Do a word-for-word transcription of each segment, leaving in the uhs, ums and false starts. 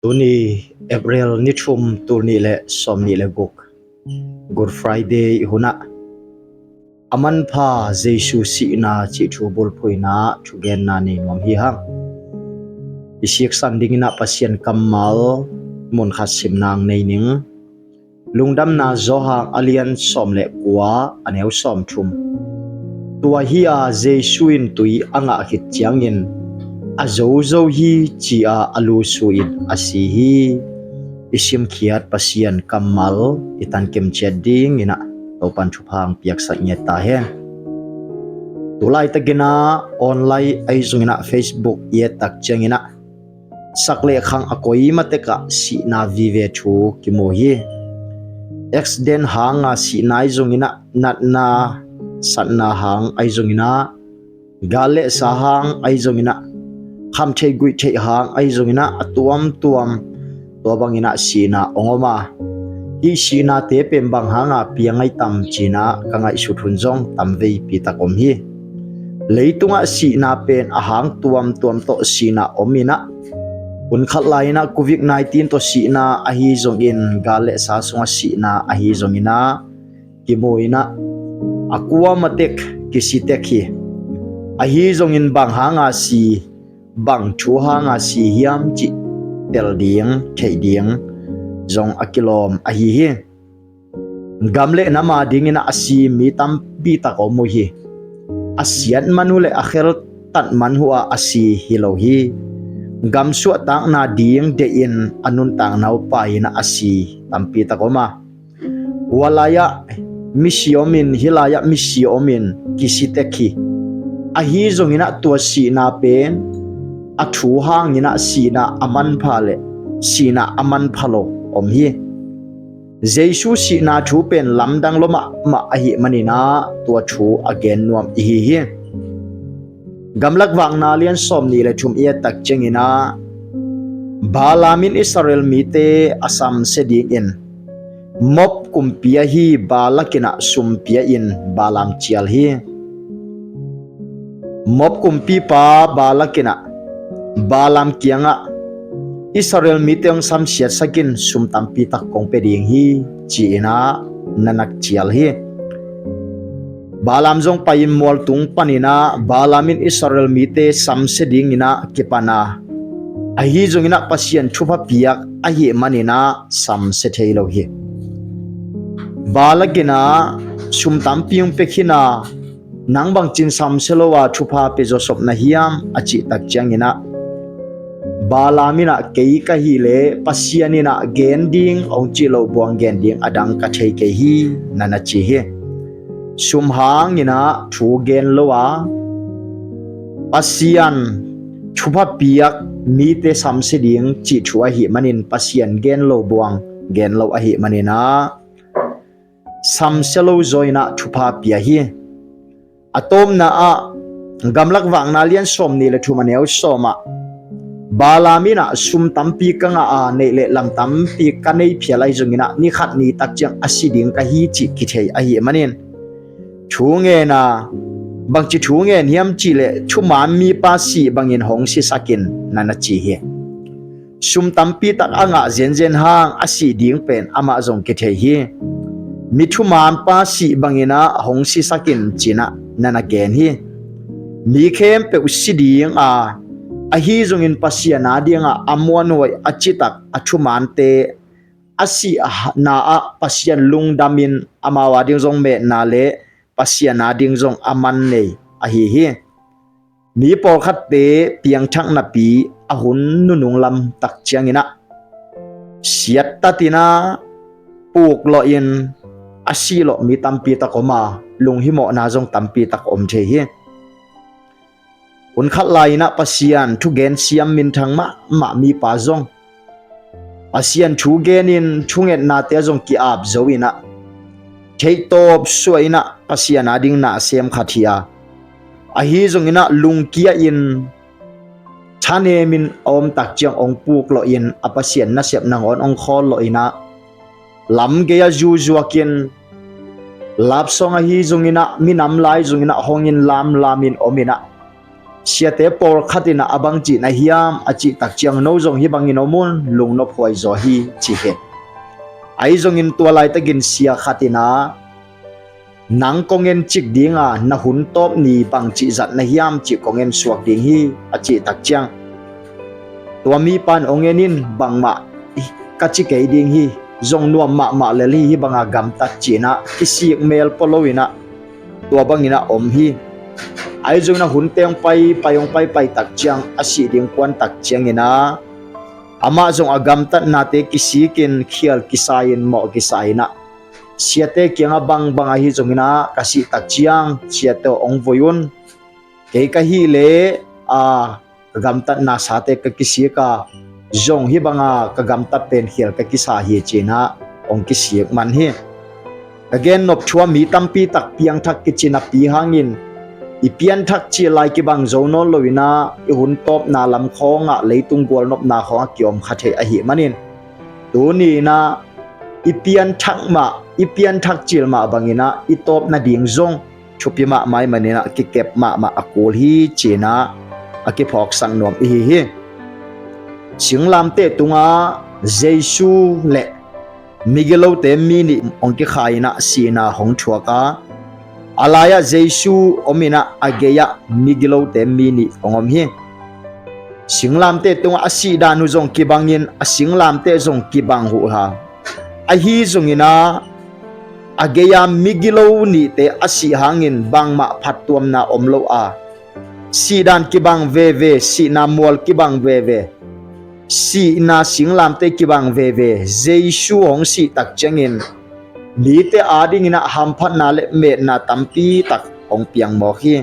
Tuni April ni thum, tul nih le sawm nih le guk, Good Friday hunah a manpha Jesu sihna cih thu bulphuhna thugenna nei nuam hi hang. I siksan dinginah Pasian kammal munkhat simna nei ning. Lungdamna Johan a lian sawm le kua, a neu sawm thum. Tua hi-a Jesu in tui a ngah khit ciangin a zozo hi ci-a a lusu in a si hi. I simkhiat Pasian kammal i tankim ciat dinginah Topan thupha hong piaksak ngiat ta hen. Tulaitakinah online ahi zonginah Facebook i et tak cianginah sak le khang a koi matekah sihna vive thu kimu hi. Accident hanga sihna ahi zonginah, natna satna hang ahi zonginah, gal le sa hang ahi zonginah, khamtheih guihtheih hang ahi zonginah, a tuamtuam tua banginah sihna hong om a, hih sihnate pen bang hanga piang ahi tam cinah ka ngaihsut hun zong tam veipi tak om hi. Leitungah sihna pen a hang tuamtuam tawh sihna om inah, hun khat lai-inah Covid nineteen tawh sihna ahi zongin, gal le sa sungah sihna ahi zonginah kimu inah, a kuamatek kisitek hi. Ahi zongin bang hanga si, bang thu hanga si hiam cih tel ding, theih ding zong a kilawm ahi hi. Gam le nam a dinginah a si mi tampi tak om uh hi. A siat man uh le a kheltat man uh a a si hi lo hi. Gam suahtakna ding deihin a nuntakna uh pai-inah a si tampi tak om a, hua lai-ah misi omin, hih lai-ah misi omin kisitek hi. Ahi zonginah tua sihna pen a thu hanginah sihna a manpha le sihna a manpha lo om hi. Jesu sihna thu pen lamdang lua mahmah ahih maninah tua thu a gen nuam ihi hi. Gamlak Vakna lian sawm nih le thum i et tak cianginah, Balaam in Israel mite a samsia dingin Moab kumpi ahi Balak inah sum pia-in Balaam cial hi. Moab kumpipa Balak inah Balaam kiangah, Israel mite hong samsiatsak in, sum tampi tak kong pia ding hi, ci-inah na na cial hi. Balaam zong pai-in mualtung paninah Balaam in Israel mite samsia dinginah kipan a, ahi zonginah Pasian thupha piak ahih maninah samsia thei lo hi. Balak inah sum tampi hong pia khin a, nang bangcin samsia lo a thupha pia zawsop na hiam, a cih tak cianginah Balaam inah, kei ka hih leh Pasian inah gen ding hong cih loh buang gen ding a dang ka thei kei hi, na na ci hi. Sum hanginah thu gen lo a, Pasian thupha piak, mite samsia ding cih thu ahih manin Pasian gen lo buang gen lo ahih maninah samsia lo zaw inah thupha pia hi. A tawpna ah Gamlak Vakna lian sawm nih le thum a neu sawm ah, Balaam inah sum tampi ka ngah a, neih le lam tampi ka nei phial ahi zonginah ni khat ni tak ciang a si ding ka hi cih kithei ahih manin thu ngen a, bangci thu ngen hiam cih leh thuman mipa sih bangin hong sisak in, na na ci hi. Sum tampi tak a ngah zenzen hang a sih ding pen amah zong kithei hi. Mi thumanpa sih banginah hong sisak in, cinah na na gen hi. Mi khempeuh si ding a, ahi zongin Pasian a dingah a muanhuai a citak a thumante a sihna ah Pasian lungdamin amau a ding zong metna le Pasian a ding zong a man nei ahi hi. Mi pawlkhatte piangthak napi a hun nunung lam tak cianginah siattatinah puklawhin a sihlawh mi tampi tak om a, lunghimawhna zong tampi tak om thei hi. Hun khat lai-inah Pasian thugen siam minthang mahmah mipa zong, Pasian thugenin thungetnate a zong ki-ap zo inah theihtawp suah inah Pasian a ding na a sem khat hi a, ahi zonginah lungkia-in thanemin a om tak ciang hong puklawhin a Pasian nasep nangawn hong khawllawh inah lam gei-ah zuzuakin, love song ahi zonginah minam lai zonginah hong in lamlamin om inah Siate pawlkhat in ah a bang cih na hiam a cih tak ciang, no zong hih bangin om un, lungnop huai zaw hi ci hi. Ahi zongin tua laitakin sia khat in ah, nang kong en cik ding a, na hun tawp ni bang cih zat na hiam cih kong en suak ding hi a cih tak ciang, tua mipa in hong en in, bangmah ka ci kei ding hi, zong nuam mahmah lel hi, hih banga gamtat ci-in ah kisik mel pua lo in ah tua bangin ah om hi. Ahi zongin ah hunte hong paipai hong paipai tak ciang, a sih ding kuan tak ciangin ah amah zong a gamtatnate kisikin khial kisa-in mawh kisa-in ah siate kiangah, bangbang ahi zongin ah ka sih tak ciang siate aw, hong voi un. Kei ka hih leh a ka gamtatna sate ka kisik a, zong hih banga ka gamtat pen khial ka kisa hi ci-in ah hong kisik man hi. Ka gennop thu ah mi tampi tak piangthak kici napi hangin i pianthak cil lai kibang zo nawn lo in ah i hun tawpna lam khawngah, leitung gualnopna khawngah kiom kha thei ahih manin, tuni in ah i pianthak mah, i pianthak cil mah bangin ah i tawp nading zong thupi mahmah ahih manin ah kikep mahmah a kul hi ci-in ah a kiphawksak nuam i hi hi. Singlamteh tungah Jesu le migilote mi nih hong kikhai in ah sihna hong thuak a, a lai-ah Jesu om in ah a gei-ah migilote mi nih hong om hi. Singlamteh tungah a sihdan uh zong kibangin, a singlamteh zong kibang uh hi. Ahi zongin ah a gei-a migilo nihte a sih hangin bangmah phattuamna om lo a, sihdan kibang veve, sihna mual kibang veve, sihna singlamteh kibang veve Jesu hong sih tak ciangin mite adingin ah hamphatna le metna tampi tak hong piang mawk hi.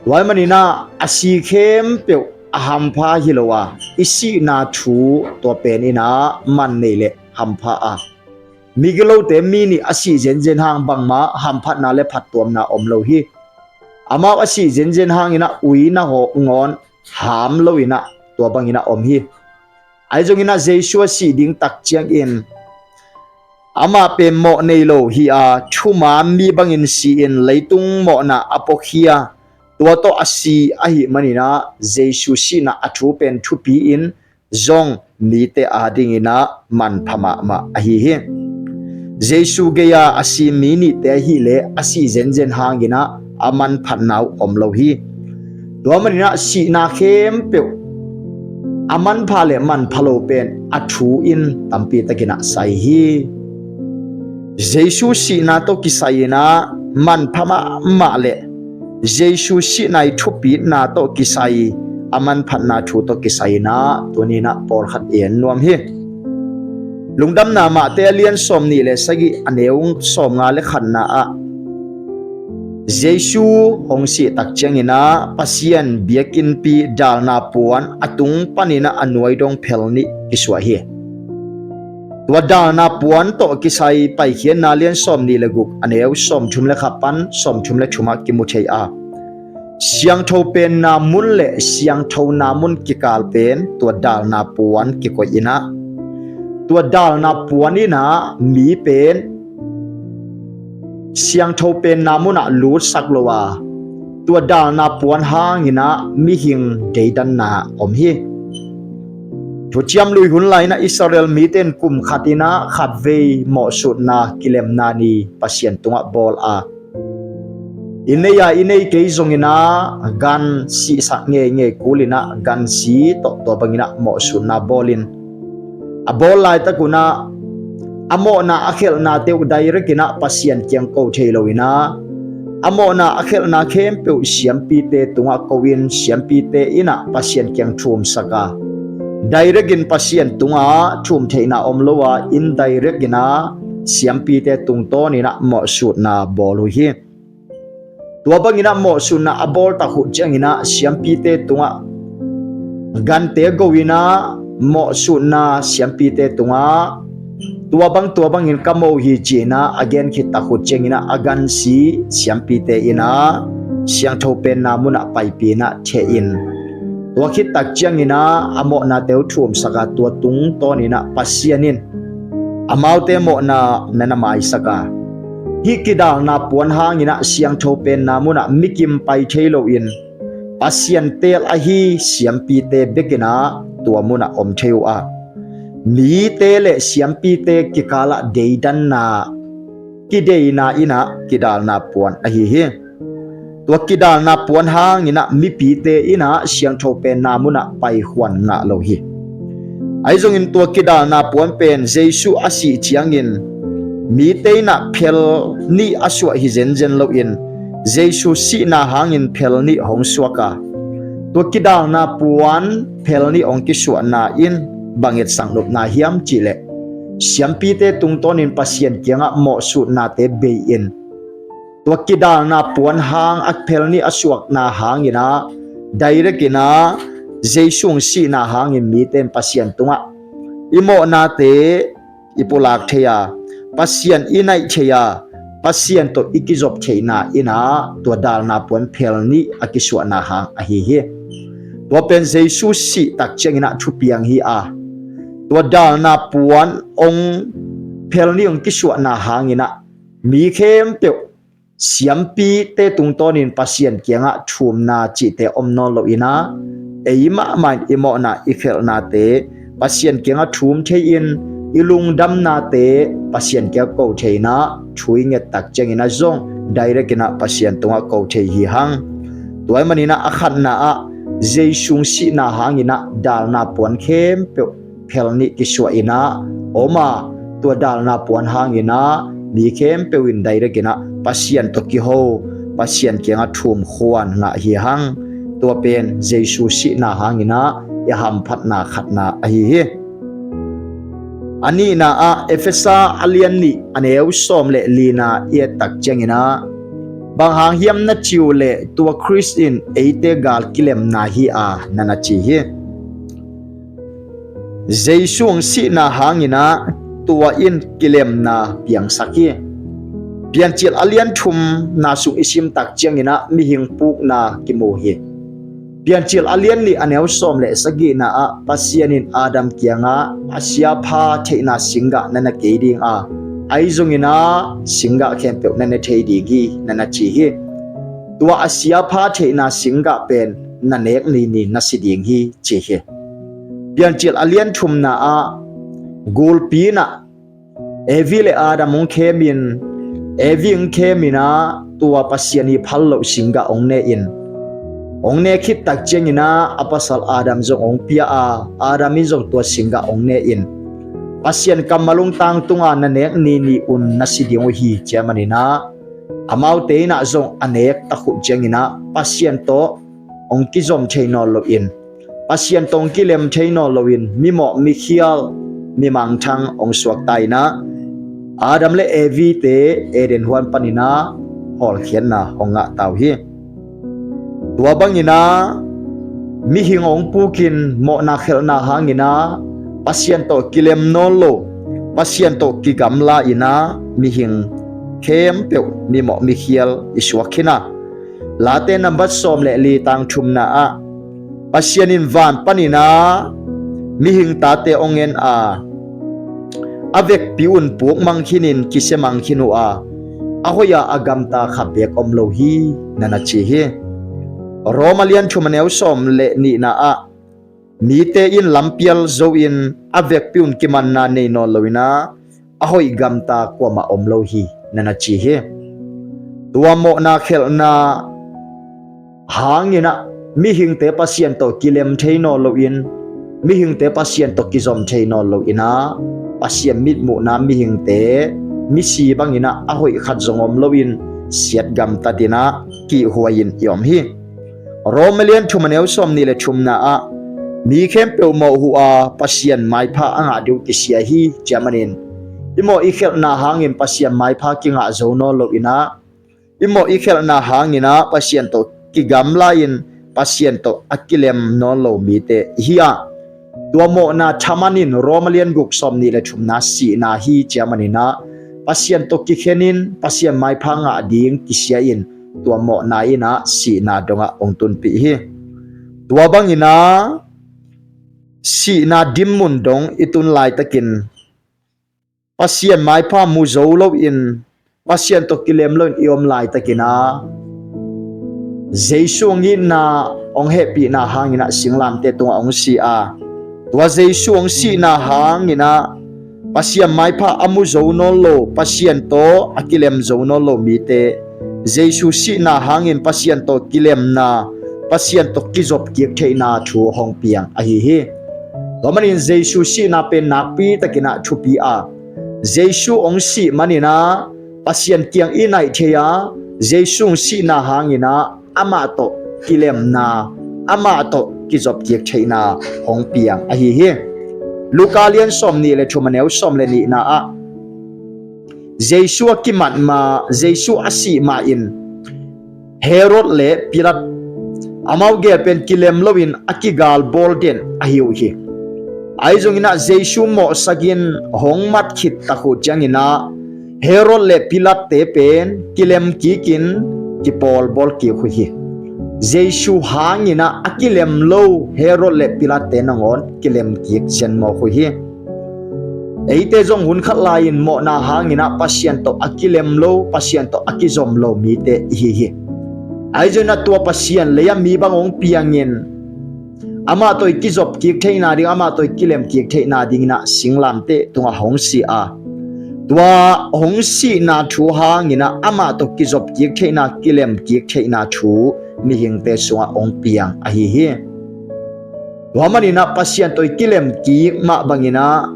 Tua ahih manin ah a si khempeuh a hampha hi lo a, i sihna thu tua pen in ah man nei le hampha a, migilote mi nih a sih zenzen hang bangmah hamphatna le phattuamna om lo hi. Amau a sih zenzen hangin ah uina hawh ngawn ham lo in ah tua bangin ah om hi. Ahi zongin ah Jesu a sih ding tak ciangin amah pen mawh nei lo hi a, thuman mi bangin si-in leitung mawhna a puakhia, tua tawh a si ahih manin ah Jesu sihna a thu pen thupi-in zong mite adingin ah manpha mahmah ahi hi. Jesu gei-a a si mi nihte ahih leh a sih zenzen hangin ah a manphatna uh om lo hi. Tua manin ah sihna khempeuh a manpha le manpha lo pen a thu in tampi takin ah sai hi. Jesu sihna tawh kisai in ah manpha mahmah le Jesu sihna i thupitna tawh kisai, a manphatna thu tawh kisai in ah tuni in ah pawlkhat en nuam hi. Lungdamna Mate a lian sawmnih le sagih, a neu sawmnga le khatna ah Jesu hong sih tak ciangin ah Pasian biakinnpi dalna puan a tung panin ah a nuai dong phel nih kisuah hi. Tua dalna puan tawh kisai Paikhiatna lian sawmnih le guk, a neu sawmthum le khat pan sawmthum le thum ah kimu thei a, siangtho penna mun le siangthona mun kikal pen tua dalna puan kikoih in ah, tua dalna puan in ah mi pen siangtho penna munah lutsak lo a, tua dalna puan hangin ah mihing deidanna om hi. Thuciam Lui hun lai-in ah Israel mite in kum khat in ah khatvei mawhsutna kilemna ni Pasian tungah bawl a, i nei a i nei kei zongin ah gan sihsak ngeingei kul in ah gan si tawh tua bangin ah mawhsutna bawlin, a bawl laitak un ah a mawhna a khelhnate uh direct in ah Pasian kiang ko thei lo in ah, a mawhna a khelhna khempeuh siampite tungah ko-in siampite in ah Pasian kiang thumsak a, direct in Pasian tungah thum theihna om lo a, indirect in ah siampite tungtawn in ah mawhsutna bawl uh hi. Tua bangin ah mawhsutna a bawl tak uh ciangin ah siampite tungah gante go in ah mawhsutna siampite tungah, tua bang tua bangin ka mawh uh hi ci-in ah a gen khit tak uh ciangin ah a gan si siampite in ah siangtho penna munah paipih in ah theh in, tua khit tak ciangin ah a mawhnate uh thumsak a, tua tungtawn in ah Pasian in amaute mawhna na na maisak a, hih kidalna puan hangin ah siangtho penna munah mikim pai thei loin Pasian teel ahi siampite bekin ah tua munah om thei uh a, mite le siampite kikalah deidanna, kideina in ah kidalna puan ahi hi. Tua kidalna puan hangin ah mipite in ah siangtho penna munah paikhuan ngah lo hi. Ahi zongin tua kidalna puan pen Jesu a sih ciangin mite in ah phel nih a suah hi zenzen loin, Jesu sihna hangin phel nih hong suak a, tua kidalna puan phel nih hong kisuahna in bang etsak nopna hiam cihleh, siampite tungtawnin Pasian kiangah mawhsutnate bei-in, tua kidalna puan hang a phel nih a suakna hangin ah, direct in ah Jesu hong sihna hangin mite in Pasian tungah i mawhnate i pulak thei a, Pasian i naih thei a, Pasian tawh i kizop theihna in ah tua dalna puan phel nih a kisuahna hang ahi hi. Tua pen Jesu sih tak ciangin ah thupiang hi a, tua dalna puan hong phel nih hong kisuahna hangin ah mi khempeuh siampite tungtawnin Pasian kiangah thumna cihte om nawn loin ah, ei mahmah in i mawhna i khelhnate Pasian kiangah thum thei-in, i lungdamnate Pasian kiangah ko thei in ah, thu i nget tak ciangin ah zong direct in ah Pasian tungah ko thei hi hang. Tua ahih manin ah a khatna ah Jesu hong sihna hangin ah dalna puan khempeuh phel nih kisuah in ah om a, tua dalna puan hangin ah mi khempeuh in direct in ah Pasian tawh kiho, Pasian kiangah thumkhuan ngah hi hang. Tua pen Jesu sihna hangin ah i hamphatna khatna ahi hi. A nihna ah Efesa a lian nih a neu sawm le lina i et tak ciangin ah, bang hang hiam na cih uh leh tua Khrist in eite gal kilemna hi a, na na ci hi. Jesu hong sihna hangin ah tua in kilemna piangsak hi. Piancil a lian thumna sung i sim tak ciangin ah mihing pukna kimu hi. Piancil a lian nih a neu sawm le sagihna ah Pasian in Adam kiangah, a siapha theihna singgah na ne kei ding a, ahi zongin ah singgah khempeuh na ne thei ding hi, na na ci hi. Tua a siapha theihna singgah pen na nek nini na si ding hi, ci hi. Piancil a lian thumna ah gulpi in ah Evi le Adam hong khemin, Evi hong khemin ah tua Pasian ii phal loh singgah hong ne in, hong ne khit tak ciangin ah a pasal Adam zong hong pia a, Adam in zong tua singgah hong ne in, Pasian kammal hong tangtung a, na nek nini un na si ding uh hi, ci a manin ah amaute in ah zong a nek takhut ciangin ah Pasian tawh hong kizom thei nawn loin, Pasian tawh hong kilem thei nawn loin, mimawh mikhial, mimangthang hong suakta in ah Adam le Evite Eden huan panin ah hawlkhiatna hong ngahta uh hi. Tua bangin ah mihing hong pukin mawhna khelhna hangin ah Pasian tawh kilem nawn lo, Pasian tawh kigamla in ah mihing khempeuh mimawh mikhial i suak khin a, Late nambat sawm le li tang thumna ah Pasian in van panin ah mihing tate hong en a, a vekpi un pukmang khinin kisiamang khin uh a, a hoih a a gamta khat beek om lo hi, na na ci hi. Roma lian thum a neu sawm le nihna ah mite in lampial zo in a vekpi un kimanna nei nawn loin ah a hoih gamta kuamah om lo hi, na na ci hi. Tua mawhna khelhna hangin ah mihingte Pasian tawh kilem thei nawn loin, mihingte Pasian tawh kizom thei nawn loin ah Pasian mitmuhna mihingte misi bangin ah a hoih khat zong om loin siat gamtatin ah kihhuai in i om hi. Roma lian thum a neu sawm nih le thumna ah mi khempeuh mawh uh a, Pasian maipha a ngah ding uh kisia hi, ci a manin i mawh i khelhna hangin Pasian maipha kingah zo nawn loin ah, i mawh i khelhna hangin ah Pasian tawh kigamla in Pasian tawh a kilem nawn lo mite i hi a, tua mawhna thaman in Roma lian guk sawm nih le thumna sihna hi, ci a manin ah Pasian tawh kikhen in Pasian maipha ngah ding kisia in tua mawhna in ah sihna dongah hong tunpih hi. Tua bangin ah sihna dinmun dong i tun laitakin Pasian maipha mu zo loin, Pasian tawh kilem loin i om laitakin ah Jesu hong itna, hong hehpihna hangin ah singlamteh tungah hong si a, tua Jesu hong sihna hangin ah Pasian maipha a mu zo nawn lo, Pasian tawh a kilem zo nawn lo mite Jesu sihna hangin Pasian tawh kilemna, Pasian tawh kizop kik theihna thu hong piang ahi hi. Tua manin Jesu sihna pen nakpi takin ah thupi a, Jesu hong sih manin ah Pasian kiang i naih thei a, Jesu hong sihna hangin ah amah tawh kilemna, amah tawh kizop kik theihna hong piang ahi hi. Luka lian sawm nih le thum, a neu sawm le nihna ah Jesu a kimat ma, Jesu a sih ma in Herod le Pilat, amau gel pen kilem loin a kigalbawl den ahi uh hi. Ahi zongin ah Jesu mawhsak in hong mat khit tak uh ciangin ah Herod le Pilatte pen kilem kikin kipawlbawl kik uh hi. Jesu hangin ah a kilem lo Herod le Pilatte nangawn kilem kik cian mawk uh hi. Eite zong hun khat lai-in mawhna hangin ah Pasian tawh a kilem lo, Pasian tawh a kizom lo mite i hi hi. Ahi zongin ah tua Pasian lei-ah mi bang hong piangin amah tawh i kizop kik theihna ding, amah tawh i kilem kik theihna dingin ah singlamteh tungah hong si a, tua hong sihna thu hangin ah amah tawh kizop kik theihna, kilem kik theihna thu mihingte sungah hong piang ahi hi. Tua manin ah Pasian tawh i kilem kik mah bangin ah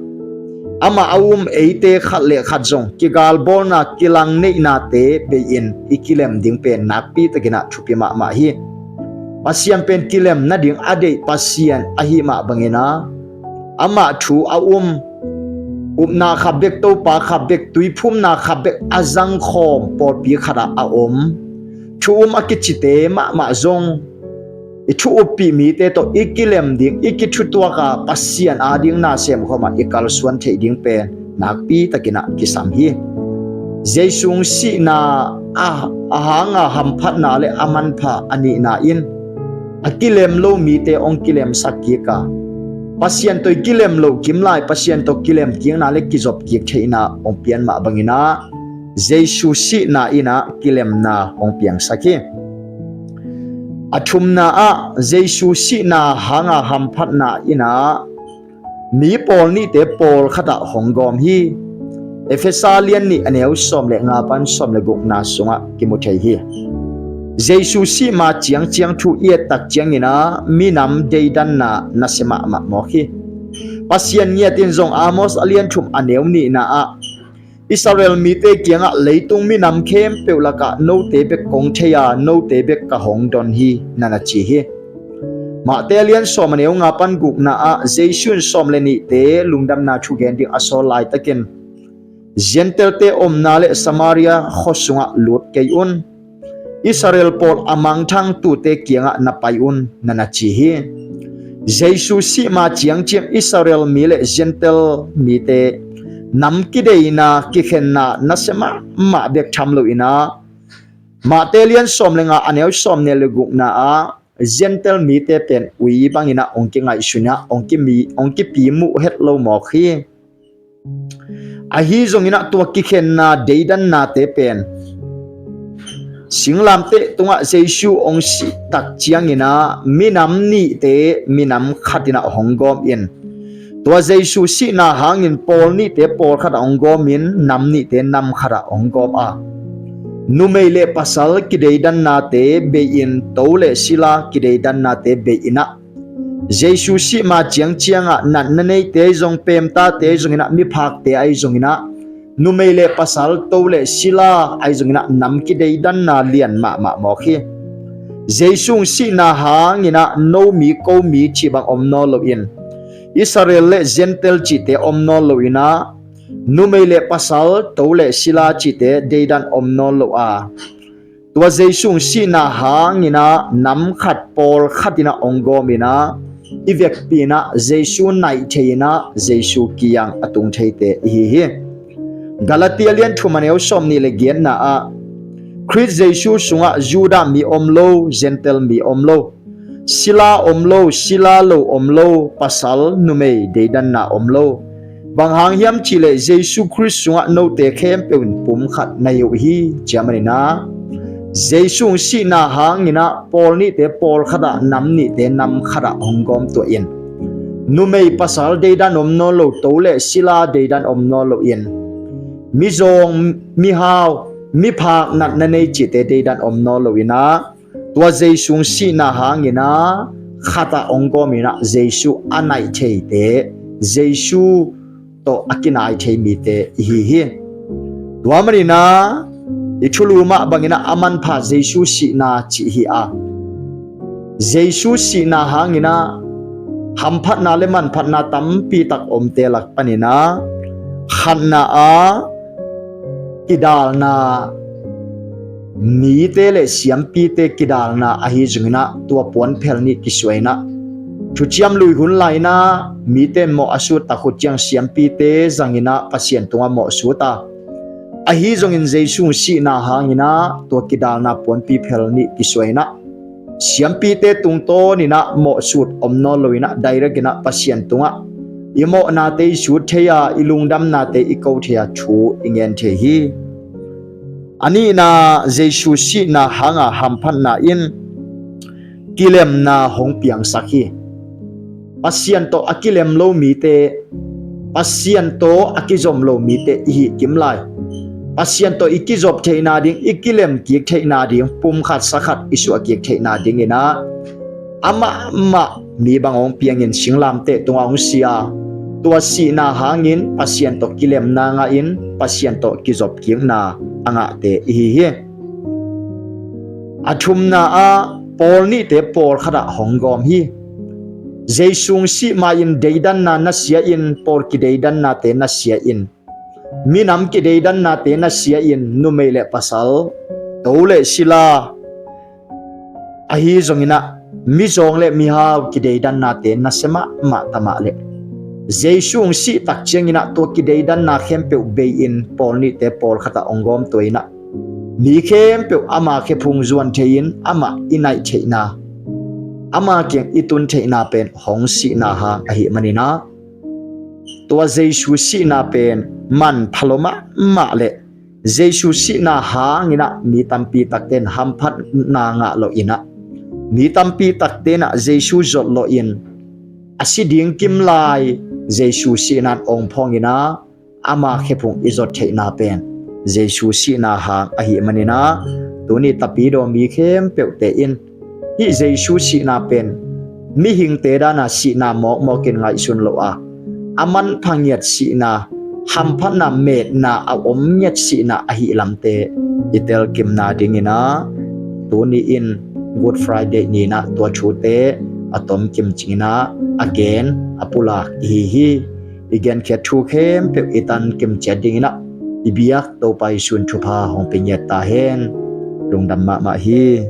amah a um eite khat le khat zong kigalbawlna, kilangneihnate bei-in i kilem ding pen nakpi takin ah thupi mahmah hi. Pasian pen kilem nading a deih Pasian ahi mah bangin ah amah thu a um, upna khat bek, Topa khat bek, tuiphumna khat bek a zangkhawm pawlpi khatah a om, thu um a kicite mahmah zong i thu uppih mite tawh i kilem ding, i kithutuak a Pasian ading na semkhawm ah i kalsuan theih ding pen nakpi takin ah kisam hi. Jesu hong sihna a, a hanga hamphatna le a manpha a nihna in a kilem lo mite hong kilemsak kik a, Pasian tawh i kilem lo kim lai Pasian tawh kilem kikna le kizop kik theihna hong pian mah bangin ah Jesu sihna in ah kilemna hong piangsak hi. A thumna ah Jesu sihna hanga hamphatna in ah mi pawl nihte pawlkhat ah hong gawm hi. Efesa lian nih, a neu sawm le nga pan sawm le gukna sungah kimu thei hi. Jesu sih ma ciangciang thu i et tak ciangin ah minam deidanna nasia mahmah mawk hi. Pasian ngiat in zong Amos a lian thum, a neu nihna ah Israel mite kiangah, leitung minam khempeuh lakah note bek kong thei a, note bek ka hong don hi, na na ci hi. Mate a lian sawm, a neu nga pan gukna ah Jesu in sawm le nihte lungdamna thu gen ding a sawl laitakin Gentile-te omna le Samaria khua sungah lut kei un. Israel pawl a mangthang tute kiangah na pai un, na na ci hi. Jesu sih ma ciangciang Israel mi le Gentile mite nam kideina, kikhenna nasia mahmah bek tham loin ah Mate lian sawm le nga, a neu sawm nih le gukna ah Gentile mite pen ui bangin ah hong kingaihsun ah hong kimi, hong kipimuh het lo mawk hi. Ahi zongin ah tua kikhenna deidannate pen singlamteh tungah Jesu hong sih tak ciangin ah minam nihte minam khat in ah hong gawm in, tua Jesu sihna hangin pawl nihte pawlkhat ah hong gawmin nam nihte nam khat ah hong gawm a, numei le pasal kideidannate bei-in, to le sila kideidannate bei-in ah Jesu sih ma ciangciangah natna neite ahi zong, pemtate ahi zongin ah, miphakte ahi zongin ah, numei le pasal, to le sila ahi zongin ah nam kideidanna lian mahmah mawk hi. Jesu hong sihna hangin ah no mi ko mi cih bang om nawn loin, Israel le Gentile cihte om nawn loin ah, numei le pasal, to le sila cihte deidan om nawn lo a, tua Jesu hong sihna hangin ah nam khat pawlkhat in ah hong gawm in ah, i vekpi in ah Jesu naih thei in ah Jesu kiang a tung theite i hi hi. Galatia lian thum, a neu sawm nih le giatna ah Khrist Jesu sungah Judah mi om lo, Gentile mi om lo, sila om lo, sila lo om lo, pasal numei deidanna om lo. Bang hang hiam cihleh Jesu Khrist sungah note khempeuh in pum khat na hi uh hi, ci a manin ah Jesu hong sihna hangin ah pawl nihte pawl khatah, nam nihte nam khatah hong gawm tuah in, numei pasal deidan om nawn lo, to le sila deidan om nawn lo in, mizawng, mihau, miphak natna nei cihte deidan om nawn lo in ah, tua Jesu hong sihna hangin ah khatah hong gawm in ah Jesu a naih theite, Jesu tawh a kinai thei mite i hi hi. Tua manin ah i thulu mah bangin ah a manpha Jesu sihna cih hi a, Jesu sihna hangin ah hamphatna le manphatna tampi tak omte lak panin ah khatna ah kidalna, mite le siampite kidalna ahi zongin ah tua puanphel nih kisuah in ah, thuciam lui hun lai in ah mite in mawh a sut tak uh ciang siampite zangin ah Pasian tungah mawh sut a, ahi zongin Jesu hong sihna hangin ah tua kidalna puanpi phel nih kisuah in ah, siampite tungtawn in ah mawh sut om nawn lo in ah, direct in ah Pasian tungah i mawhnate i sut thei a, i lungdamnate i ko thei a, thu i ngen thei hi. A nihna, Jesu sihna hanga hamphatna in kilemna hong piangsak hi. Pasian tawh a kilem lo mite, Pasian tawh a kizom lo mite i hi kim lai. Pasian tawh i kizop theihna ding, i kilem kik theihna ding, pum khat sa khat i suah kik theihna dingin ah amah mah mi bang hong piangin singlamteh tungah hong si a, tua sihna hangin Pasian tawh kilemna ngahin Pasian tawh kizop kikna a ngahte i hi hi. A thumna ah pawl nihte pawl khatah hong gawm hi. Jesu hong sih ma-in deidanna nasia in, pawl kideidannate nasia in, minam kideidannate nasia in, numei le pasal, to le sila, ahi zongin ah mizawng le mihau kideidannate nasia mahmah ta mah leh, Jesu hong sih tak ciangin ah tua kideidanna khempeuh bei-in pawl nihte pawl khatah hong gawm tua in ah, mi khempeuh ama khephung zuan thei-in amah i naih theihna, ama kiang i tun theihna pen hong sihna hang ahih manin ah, tua Jesu sihna pen manpha lo mahmah leh, Jesu sihna hangin ah mi tampi takte in hamphatna ngah lo in ah, mi tampi takte in ah Jesu zot lo in, a si ding kim lai Jesu sihna in ong phawng in ah, ama khephung i zot theihna pen Jesu sihna hang ahih manin ah, tuni Tapidaw mi khempeuhte in hih Jesu sihna pen mihingte dana sihna mawkmawkin ngaihsun lo a, a manpha ngiat sihna, hamphatna metna a om ngiat sihna ahih lamte i telkimna dingin ah, tuni in Good Friday ni-in ah tua thute a tomkim cingin ah, a gen a pulak i hi hi. I genkhiat thu khempeuh i tankim ciat dingin ah, i biak Topa Jesu in thupha hong pia ngiat ta hen. Lungdam mahmah hi.